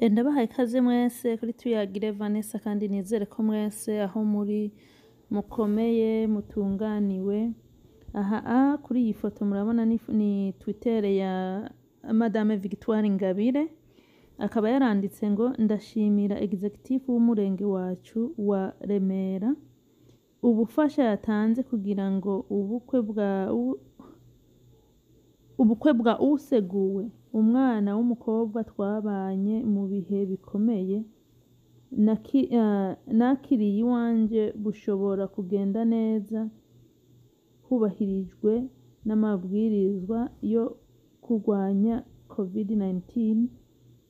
Ndabahaye ikaze mwese kuri Tuyagire Vanessa, kandi nizere ko mwese aho muri mukomeye, mutunganiwe. Aha kuri iyi foto murabona ni Twitter ya Madame Victoire Ingabire, akaba yaranditse ngo: "Ndashimira executive w'umurenge wacu wa Remera ubufasha yatanze kugira ngo ubukwe bwa useguwe, umwana w'umukobwa twabanye mu bihe bikomeye, nakiriye iwanje bushobora kugenda neza hubahirijwe n'amabwirizwa yo kurwanya COVID-19.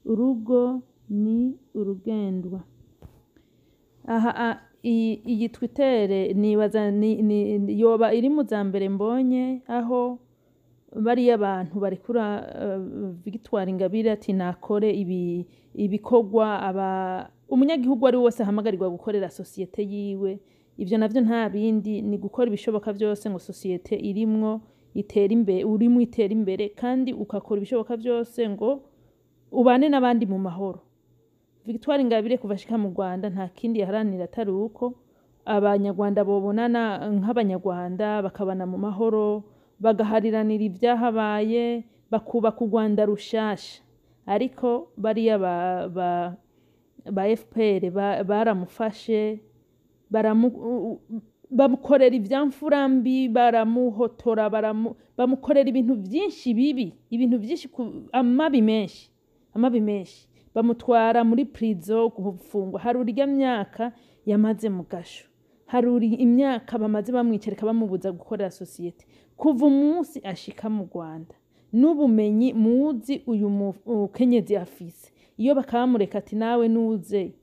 Urugo ni urugendwa." Aha iyi Twitter nibaza yoba iri mu za mbere mbonye aho bariya bantu barekura Victoire Ingabire ati nakore ibi ibikorwa aba umunyagihugu ari wese ahamagarirwa gukorera sosiyete yiwe. Ivyo navyo nta bindi, ni gukora ibishoboka vyose ngo sosiyete irimwo itere imbere, urimwo itere imbere, kandi ukakora ibishoboka vyose ngo ubane n'abandi mu mahoro. Victoire Ingabire kuva ashika mu Rwanda nta kindi yaharanira atari uko Abanyarwanda bobonana nk'Abanyarwanda, bakabana mu mahoro, bagahariranira ivyahabaye, bakubaka u Rwanda rushasha. Ariko bariya ba FPR baramufashe, bamukorera ivyamfura mbi, baramuhotora, bamukorera ibintu vyinshi bibi, ibintu vyinshi, amabi menshi, amabi menshi, bamutwara muri prison gufungwa. Hari urya myaka yamaze mu gasho, hari imyaka bamaze bamwicarika, bamubuza gukorera sosiyete kuva umunsi ashika mu Rwanda. N'ubumenyi muzi uyu mukenyezi afise, iyo bakamureka ati: "Nawe nuze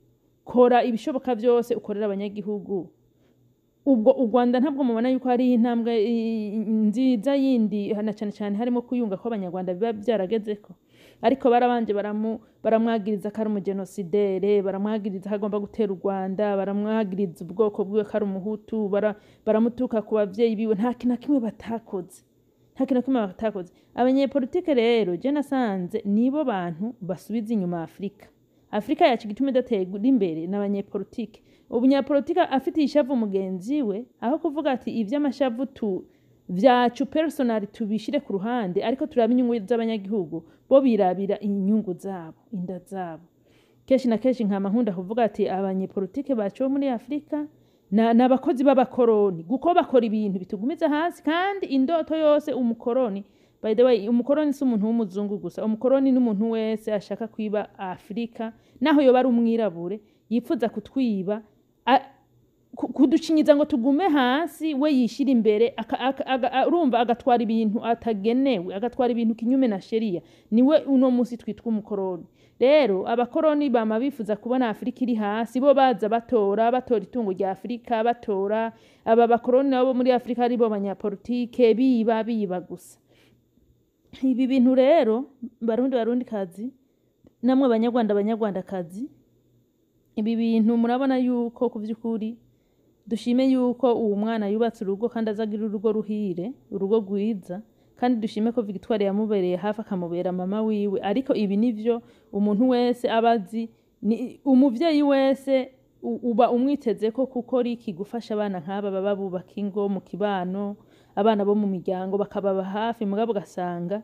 kora ibishoboka vyose ukorera abanyagihugu." Ubwo u Rwanda ntabwo mubona yuko hari intambwe nziza yindi, na cane cane harimo kuyunga kw'Abanyarwanda, biba vyaragezeko? Ariko barabanje baramwagiriza ko ari umugenosidere, baramwagiriza ko agomba gutera u Rwanda, baramwagiriza ubwoko bwiwe ko ari Umuhutu, baramutuka ku bavyeyi biwe. Nta kintu na kimwe batakoze, nta kintu na kimwe batakoze. Abanyepolitike rero je nasanze nibo bantu basubiza inyuma Afurika. Afurika yacu igituma idatera imbere n'abanyepolitike. Umunyapolitike afitiye ishavu mugenzi we, aho kuvuga ati ivy'amashavu tu vyacu personal tubishire ku ruhande, ariko turabe inyungu z'abanyagihugu, bo birabira inyungu zabo, inda zabo. Kenshi na kenshi nkama nkunda kuvuga ati abanyepolitike bacu bo muri Afurika ni abakozi b'abakoroni, kuko bakora ibintu bitugumiza hasi. Kandi indoto yose umukoroni, by the way, umukoroni si umuntu w'umuzungu gusa, umukoroni ni umuntu wese ashaka kwiba Afurika, naho yoba ari umwirabure yifuza kutwiba, kuducinyiza ngo tugume hasi, we yishira imbere, urumva agatwara ibintu atagenewe, agatwara ibintu kinyume na sheria, niwe uno musi twitwa umukoroni. Rero abakoroni bama bifuza kubona Afurika iri hasi, bo baza batora, batora itungo rya Afurika, batora. Aba bakoroni nabo muri Afurika aribo banyapolitike, biba biba gusa. Ibi bintu rero, Barundi, Barundi kazi, namwe Banyarwanda, Banyarwandakazi, ibi bintu murabona yuko ku vy'ukuri dushime yuko uwo mwana yubatse urugo, kandi azagira urugo ruhire, urugo rwiza, kandi dushime ko Victoire yamubereye hafi, akamubera mama wiwe. Ariko ibi nivyo umuntu wese aba azi, ni umuvyeyi wese uba umwiteze ko gukora iki, gufasha abana nk'aba baba bubaka ingo mu kibano, abana bo mu miryango, bakababa hafi. Mugabo ugasanga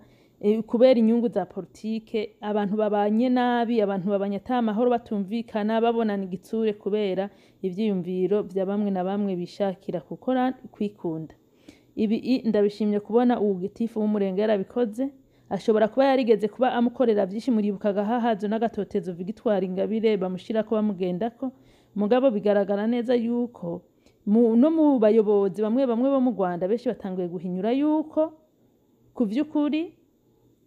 kubera inyungu za politike abantu babanye nabi, abantu babanye ata mahoro, batumvikana, babonana igitsure kubera ivyiyumviro vya bamwe na bamwe bishakira gukora kwikunda. Ibi ndabishimye kubona uwu gitifu w'umurenge yarabikoze. Ashobora kuba yarigeze kuba amukorera vyinshi, muribuka agahahazo n'agatotezo Victoire Ingabire bamushirako, bamugendako. Mugabo bigaragara neza yuko no mu bayobozi bamwe bamwe bo mu Rwanda benshi batanguye guhinyura yuko ku vy'ukuri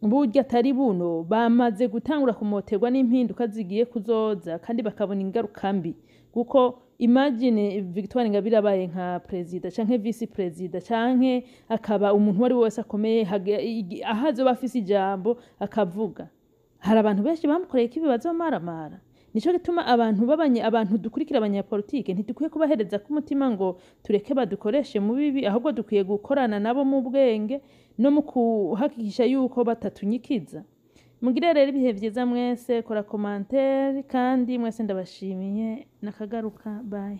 burya atari buno, bamaze gutangura kumoterwa n'impinduka zigiye kuzoza, kandi bakabona ingaruka mbi. Kuko imagine Victoire Ingabire abaye nka perezida canke vice perezida, canke akaba umuntu uwo ari we wese akomeye, aho azoba afise ijambo akavuga, hari abantu benshi bamukoreye ikibi bazomaramara. Nico gituma abantu babanye, abantu dukurikira abanyapolitike, ntidukwiye kubahereza k'umutima ngo tureke badukoreshe mu bibi, ahubwo dukwiye gukorana nabo mu bwenge no mu kuhakikisha yuko batatunyikiza. Mugire rero ibihe vyiza mwese, kora commentaire, kandi mwese ndabashimiye. Nakagaruka, bye.